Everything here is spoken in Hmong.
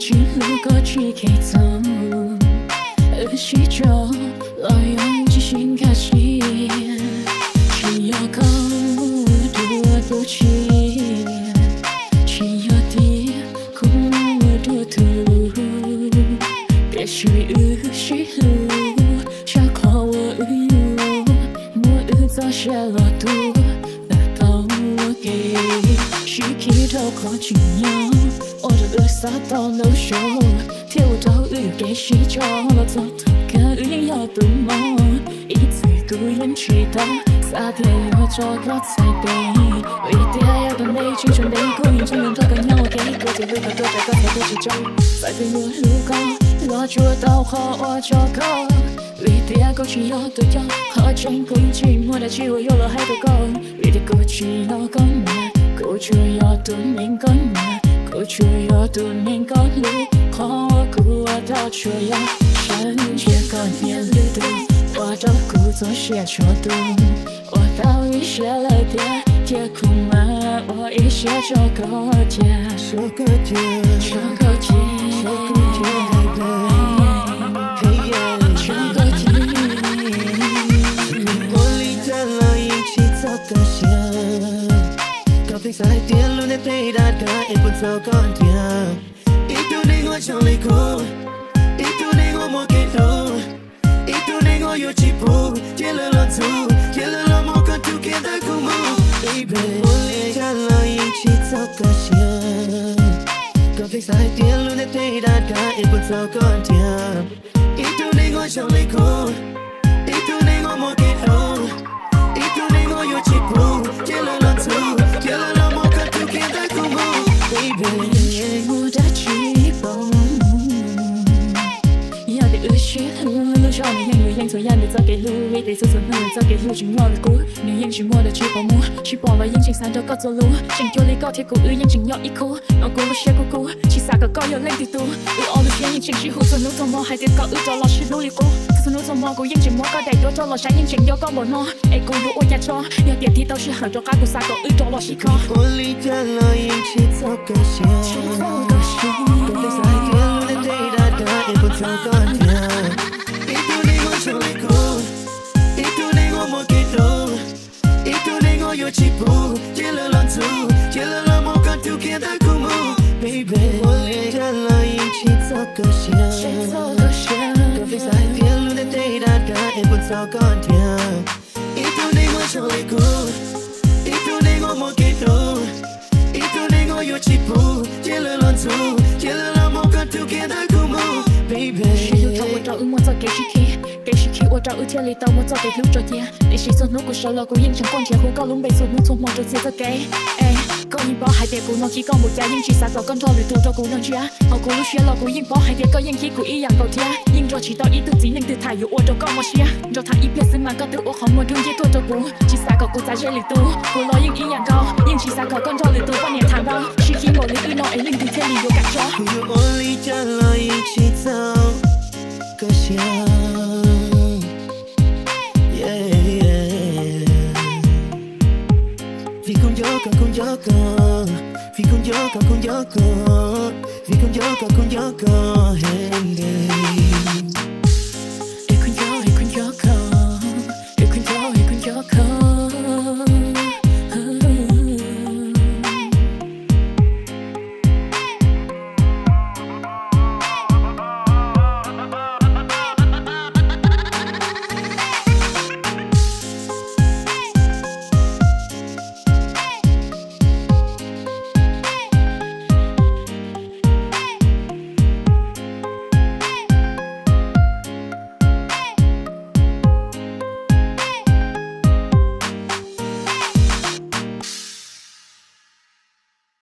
Tsis hlub koj tsis kheev txog, wb sib tso los yog tsis sib nkag siab. Tsis yog koj muaj dua tus tshiab, tsis yog tias kuv muaj dua tus hlub, tiam sis wb sib hlub tshaj qhov uas wb yuav muab wb txoj sia los tuav tawm tau ua ke. Sib khi rau qhov tsis nyob ua rau wb xav tau ntau zaus, thiab ua rau wb yuam kev sib tso los txog thaum kawg wb yeej yog tus mob. Ib txwm kuv yeej tsis tau xav tias yuav tso koj txhais tes, vim tias yav tom ntej tseem tshuav ntev kuv yeej tseem yuav nrog koj nyob ua ke, kuv txawm hlub koj tuaj tas koj txhais tes tsis tso, txawm tias yuav hlub koj los tsuas tau qhov uas tso koj. Vim tias koj tsis yog tus coj qhov tseeb, kuv yeej tsis muaj dab tsi uas yuav los hais rau koj. Vim tias kuv tsis yog koj niam, kuv tsuas yog tus neeg koj nyiam, kuv tsuas yog tus neeg koj hlub. Qhov uas kuv ua tau tsuas yog sawv ntsia koj niam lwm tus, ua rau kuv txoj sia tsuas tu, ua tau ib siab lawm tiag tiag kuv mam ua ib siab tso koj cia, tso koj cia, tso koj cia, tso koj cia, tso koj cia. Ua li cas los yeej tsis txog koj siab, koj pheej xav hais tias lub ntiaj teb dag dag es puas txog koj ntiag. Ib tug neeg uas zoo li kuv, ib tug neeg uas muaj kev hlub, ib tug neeg uas yuav tsis pub cia lawv los ntxub, cia lawv los muab koj tus kheej ntawm kuv mus. Baby, ua li cas los yeej tsis txog koj siab, koj pheej xav hais tias lub ntiaj teb dag dag es puas txog koj ntiag. Ib tug neeg uas zoo li kuv, ib tug neeg uas muaj kev hlub, ib tug neeg uas yuav tsis pub cia lawv los ntxub, cia lawv los muab koj tus kheej ntawm kuv mus. Baby, muaj dab tsi pom mus? Yog tias wb sib hlub, lub zog nws yeej yuav yeej txhua yam nws txoj kev hlub, vim tias txhua txhua hnub nws txoj kev hlub tsis nyob li qub, nws yeej tsis muaj dab tsi pom mus. Tsis pom los yeej tseem xav nrog koj txuas lus, tseem cuag li koj thiab kuv wb yeej tseem nyob ib khub. No kuv lub siab kub kub, tsis xav kom koj yog leej twg tus. Wb ob lub siab yeej tseem sib hu txhua hnub txhua hmo hais tias kom wb rov los sib hlub li qub. Txhua hnub txhua hmo kuv yeej tseem muab koj daim duab rau los saib, yeej tseem nco koj npaum no, es kuv yuav ua cas tso? Yog tias tig tau sij hawm rov qab kuv xav kom wb rov los sib kho. Ua li cas los yeej tsis txog koj siab, koj pheej xav hais tias lub ntiaj teb dag dag es puas txog koj ntiag. Ib tug neeg uas zoo li kuv, ib tug neeg uas muaj kev hlub, ib tug neeg uas yuav tsis pub cia lawv los ntxub, cia lawv los muab koj tus kheej ntawm kuv mus. Baby, ua li cas los yeej tsis txog koj siab, koj pheej xav hais tias lub ntiaj teb dag dag es puas txog koj ntiag. Ib tug neeg uas zoo li kuv, ib tug neeg uas muaj kev hlub, ib tug neeg uas yuav tsis pub cia lawv los ntxub, cia lawv los muab koj tus kheej ntawm kuv mus. Baby, sib hlub tau ua rau wb muaj txoj kev sib khi, kev sib khi ua rau wb thiaj li tau muaj txoj kev hlub tso cia. Tiam sis txhua hnub kuv sawv los kuv yeej tseem quaj nrhiav hu koj lub npe txhua hnub txhua hmo rau txhia txoj kev. Es koj yeej paub hais tias kuv no khib koj npaum cas, yeej tsis xav kom koj nrog lwm tus rau kuv nrog ntsia. Hauv kuv lub siab los kuv yeej paub hais tias koj yeej khib kuv ib yam nkaus thiab. Yeej nrog tsis tau ib tug txiv neej twg tham yuav ua rau koj mob siab. Nrog tham ib pliag xwb mas koj twb ua qhov muag dub nciab tuaj rau kuv. Tsis xav kom kuv txav ze lwm tus, kuv los yeej ib yam nkaus. Yeej tsis xav kom koj nrog lwm tus poj niam tham ntau. Sib khi npaum li wb no es leej twg thiaj li yuav kam tso? Kuv yuav ua li cas los yeej tsis txog koj siab. Vim kuv nco koj, kuv nco koj, vim kuv nco koj, kuv nco koj, vim kuv nco koj, kuv nco koj heev li.